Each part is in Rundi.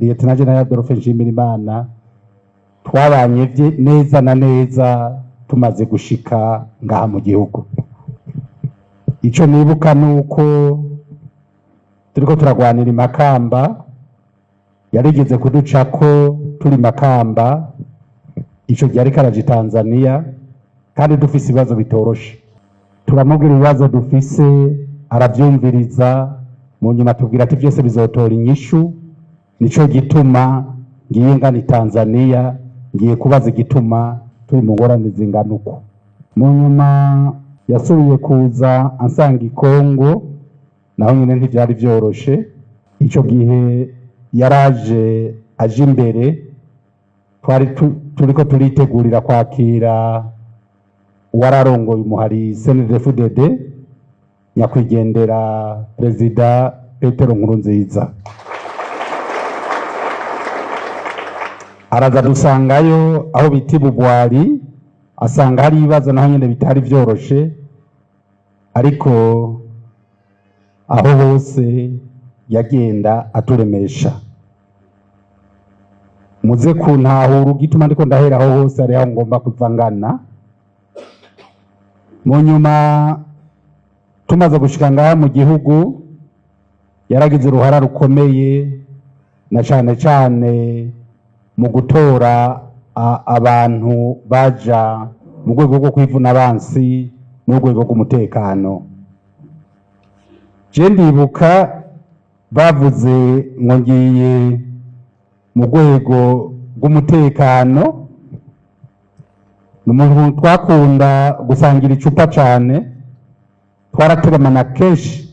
Lieutenant General Adolphe Nshimirimana twabanye neza na neza tumaze gushika ngaha mu gihugu. Ico nibuka nuko turiko turagwanira Makamba, yarigeze kuducako turi Makamba, ico gihe ariko araja Tanzania, kandi dufise ibibazo bitoroshe. Turamubwira ibibazo dufise, aravyumviriza, mu nyuma tubwira ati vyose bizotora inyishu. Nico gituma ngiye ngana Tanzania, ngiye kubaza igituma turi mu ngorane zingana uko. Mu nyuma yasubiye kuza ansanga i Kongo, naho nyine ntivyari vyoroshe. Ico gihe yaraje aje imbere, twari turiko turitegurira kwakira uwararongoye umuhari CNDD-FDD, nyakwigendera Perezida Petero Nkurunziza. Araza dusangayo aho bita Bugwari, asanga hari ibibazo naho nyine bitari vyoroshe, ariko aho hose yagenda aturemesha. Muze kuntahura igituma ndiko ndahera aho hose ari aho ngomba kuva ngana. Mu nyuma tumaze gushika ngaha mu gihugu, yaragize uruhara rukomeye na cane cane mu gutora abantu baja mu rwego rwo kwivuna abansi n'urwego rw'umutekano. Je ndibuka bavuze ngo ngiye mu rwego rw'umutekano, ni umuntu twakunda gusangira icupa cane, twarateramana kenshi.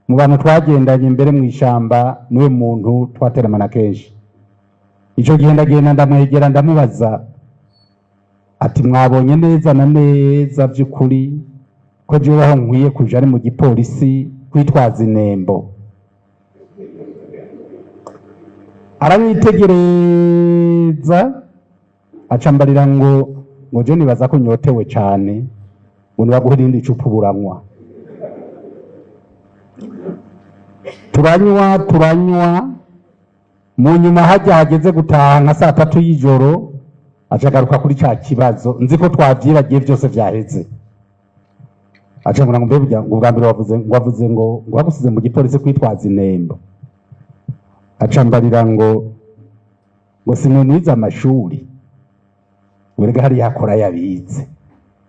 Mu bantu twagendanye mbere mu ishamba niwe muntu twateramana kenshi. Ico gihe ndagenda ndamwegera ndamubaza ati mwabonye neza na neza vy'ukuri ko jewe aho nkwiye kuja ari mu gipolisi kwitwaza inembo? Aranyitegereza acambarira ngo je nibaza ko nyotewe cane, ngo nibaguhe irindi cupa uburanywa. Turanywa turanywa, mu nyuma hajya hageze gutaha nka saa tatu y'ijoro, acagaruka kuri ca kibazo nzi ko twavyibagiye vyose vyaheze. Aca ngo mbe burya ngo ubwa mbere wavuze ngo wavuze ngo ngo bagusize mu gipolisi kwitwaza inembo. Aca mbarira ngo simwe mwize amashuri, ngo erega hariya hakora yabize,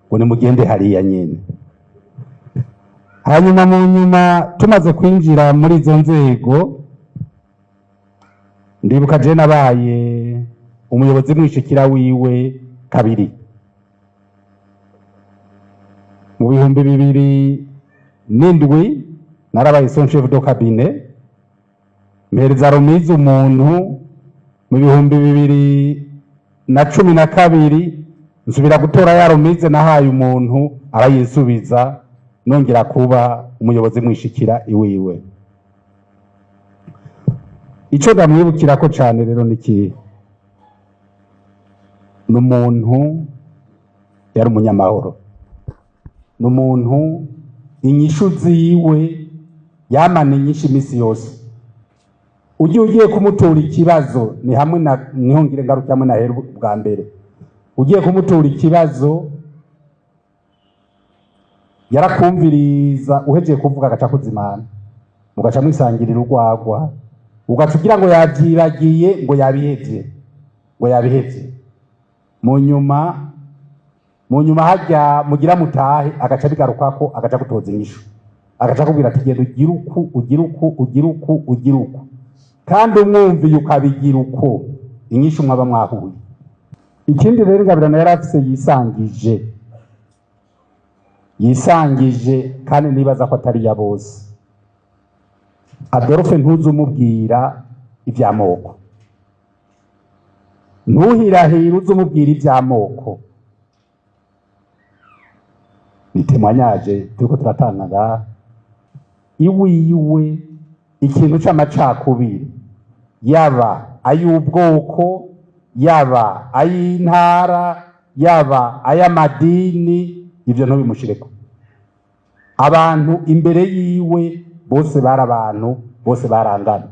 ngo nimugende hariya nyene. Hanyuma mu nyuma tumaze kwinjira muri izo nzego, ndibuka je nabaye umuyobozi mwishikira wiwe kabiri mu 2007, narabaye son chef de cabinet, mpereza remise umuntu. Mu 2012 nsubira gutora ya remise nahaye umuntu, arayinsubiza, nongera kuba umuyobozi mwishikira iwiwe. Ico ndamwibukirako cane rero ni ikihe? Ni umuntu yari umunyamahoro, ni umuntu inyishu ziwe yamana inyishu imisi yose. Ugiye ugiye kumutura ikibazo, ni hamwe na niho ngire ngaruke hamwe na hera bwa mbere. Ugiye kumutura ikibazo yarakumviriza, uhejeje kuvuga agaca kuzimana, mugaca mwisangirira urwagwa, ugaca ugira ngo yavyibagiye, ngo yabihevye, ngo yabihevye. Mu nyuma hajya mugira mutahe, agaca bigarukako, agaca gutoza inyishu, agaca kubwira ati genda ugire uku, ugire uku, ugire uku, ugire uku, kandi umwumviye ukabigira uko, inyishu mwaba mwahuye. Ikindi rero Ngabirano yari afise yisangije, yisangije kandi nibaza ko atari ya bose. Adolphe ntuzumubwira ivy'amoko, ntuhirahire uzumubwira ivy'amoko. Ni témoignage turiko turatanga ngaha. Iwiwe ikintu c'amacakubiri, yaba ay'ubwoko, yaba ay'intara, yaba ay'amadini, ivyo ntubimushireko. Abantu imbere yiwe bose bari abantu, bose barangana.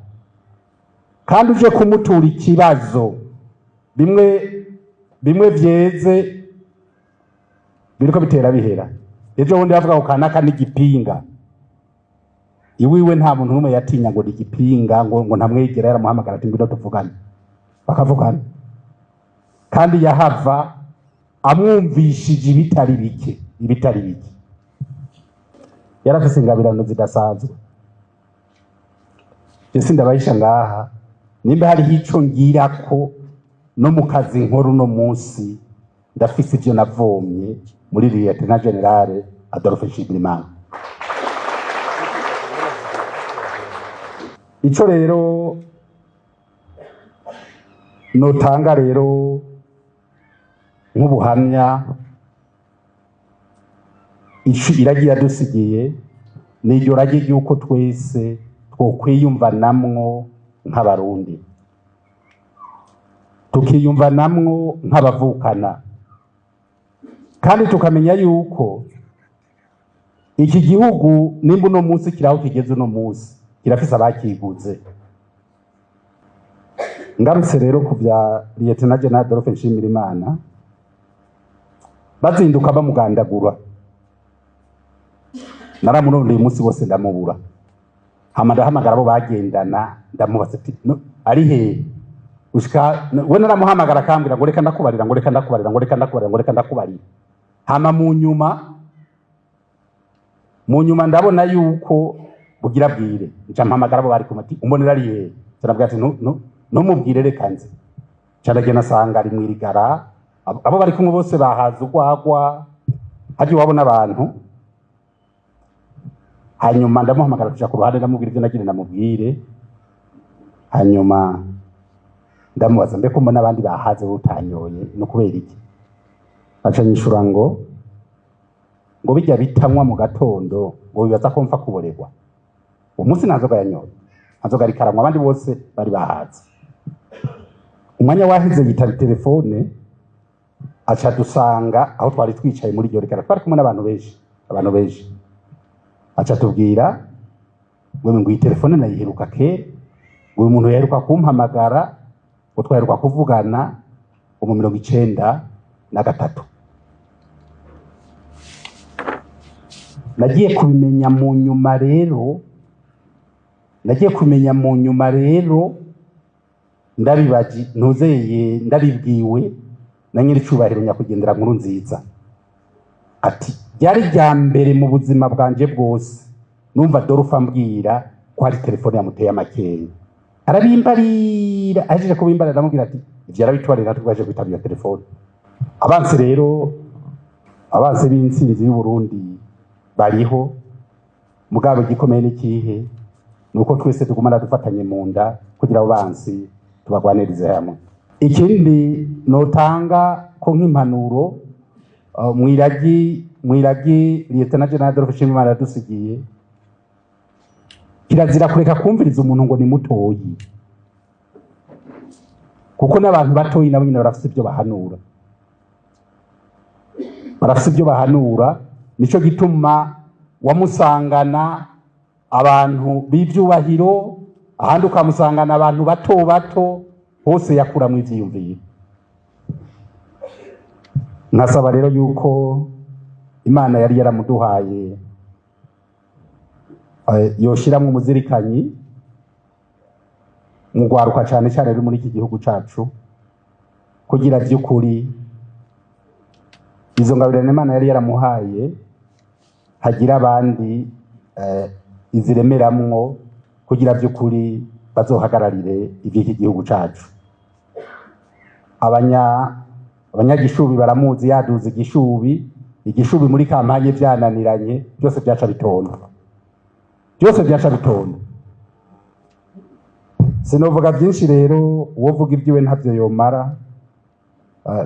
Kandi uje kumutura ikibazo, bimwe bimwe vyeze biriko bitera bihera. Ejo bundi bavuga ngo kanaka n'igipinga, iwiwe nta muntu n'umwe yatinya ngo n'igipinga, ngo ntamwegera, yaramuhamagara ati ngwino tuvugane, bakavugana. Kandi yahava amwumvishije ibitari bike, ibitari bike. Yarafise ingabirano zidasanzwe. Ese ndabahisha ngaha, nimba hariho ico ngirako no mu kazi nkora uno munsi, ndafise ivyo navomye muri Lieutenant General Adolphe Nshimirimana. Ico rero notanga rero nk'ubuhamya, ico iragiye yadusigiye ni iryo rage ry'uko twese twokwiyumvanamwo nk'abarundi, tukiyumvanamwo nk'abavukana, kandi tukamenya yuko iki gihugu nimba uno munsi kiraho kigeze uno munsi kirafise abakiguze. Ngarutse rero ku bya Lieutenant General Adolphe Nshimirimana, bazinduka bamugandagura, naramurondeye umunsi wose ndamubura. Hama ndahamagara abo bagendana, ndamubaza ati no, ari he? Ushika we naramuhamagara akambwira ngo reka ndakubarira, ngo reka ndakubarira, ngo reka ndakubarira, ngo reka ndakubarira. Hama mu nyuma ndabona yuko bugira bwire, nca mpamagara abo bari kumwe ati umbonera ari he? Nca ati ntumubwire reka nze. Nca ndagenda nsanga ari mw'irigara, abo bari kumwe bose bahaze urwagwa, haje iwabo n'abantu. Hanyuma ndamuhamagara kuja ku ruhande, ndamubwira ivyo nagira ndamubwire. Hanyuma ndamubaza mbe ko mbona abandi bahaze utanyoye no kubera iki? Aca nyishura ngo bijya bitanywa mu gatondo ngo bibaza ko mfa kuborerwa. Uwo munsi nta nzoga yanyoye, nta nzoga ariko aranywa, abandi bose bari bahaze. Umwanya waheze yitaba telefone, aca dusanga aho twari twicaye muri iryo rigara, twari kumwe n'abantu benshi, abantu benshi. Aca tubwira ngo iyi telefone nayiheruka kera, ngo uyu muntu yaheruka kumpamagara, ngo twaheruka kuvugana mu 93. Nagiye kubimenya mu nyuma rero, nagiye kumenya mu nyuma rero, ndabibaji ntuzeye, ndabibwiwe na nyiricubahiro nyakwigendera nkuru nziza, ati byari rya mbere mu buzima bwanje bwose numva Adolphe ambwira ko hari telefone yamuteye amakenga. Arabimbarira, ahejeje kubimbarira ndamubwira ati ivyo arabitwarira natwe twaje kwitaba iyo telefone. Abansi rero, abansi b'intsinzi y'u Burundi bariho, mugabo igikomeye n'ikihe? Nuko twese tugumana dufatanye mu nda kugira abo bansi tubagwanirize hamwe. Ikindi notanga ko nk'impanuro, mwiragi Lieutenant General Adolphe Nshimirimana yadusigiye, kirazira kureka kumviriza umuntu ngo ni mutoyi, kuko n'abantu batoyi nabo nyine barafise ibyo bahanura, barafise ibyo bahanura. Nico gituma wamusangana abantu b'ivyubahiro, ahandi ukamusangana abantu bato bato, hose yakuramwo ivyiyumviro. Nkasaba rero yuko Imana yari yaramuduhaye, yoshiramwo umuzirikanyi mu rwaruka cane cane ruri muri iki gihugu cacu, kugira vy'ukuri izo ngabirano Imana yari yaramuhaye hagira abandi iziremeramwo, kugira vy'ukuri bazohagararire ivy'iki gihugu cacu. Abanyagishubi baramuzi, yaduze igishubi, igishubi muri kampanye vyananiranye byose byaca bitonda, byose byaca bitonda. Sinovuga byinshi rero, uwovuga ibyiwe ntavyo yomara.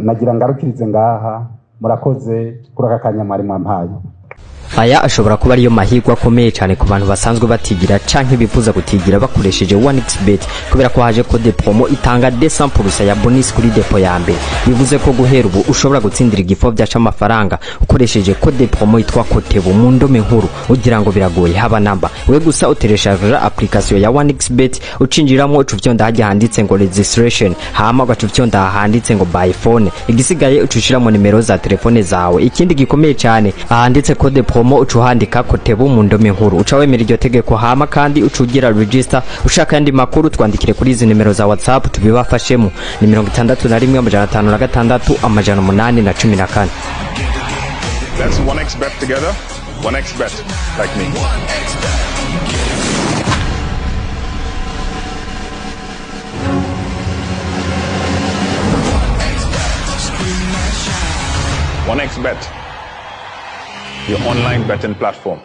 Nagira ngarukirize ngaha. Murakoze kuri aka kanya mwari mwampaye. Aya ashobora kuba ariyo mahirwe akomeye cyane ku bantu basanzwe batigira canke bifuza gutigira bakoresheje 1xBet, kubera ko haje code promo itanga 200% ya bonus kuri dépôt ya mbere. Bivuze ko guhera ubu ushobora gutsindira igifovya c'amafaranga ukoresheje code promo yitwa KOTEBU mu ndome nkuru. Ugira ngo biragoye? Haba namba. We gusa utereshaje application ya 1xBet, ucinjiramo, uca ufyonda hajya handitse ngo registration, hama ugaca ufyonda handitse ngo by phone. Igisigaye uca ushiramo nimero za telefone zawe. Ikindi gikomeye cyane, ahanditse code promo uca uhandika KOTEBU mu ndome nkuru, uca wemera iryo tegeko, hama kandi uca ugira register. Ushaka yandi makuru, twandikire kuri izi nimero za WhatsApp tubibafashemo: ni 61 506 814. Let's 1xBet together. 1xBet like me. 1xBet, your online betting platform.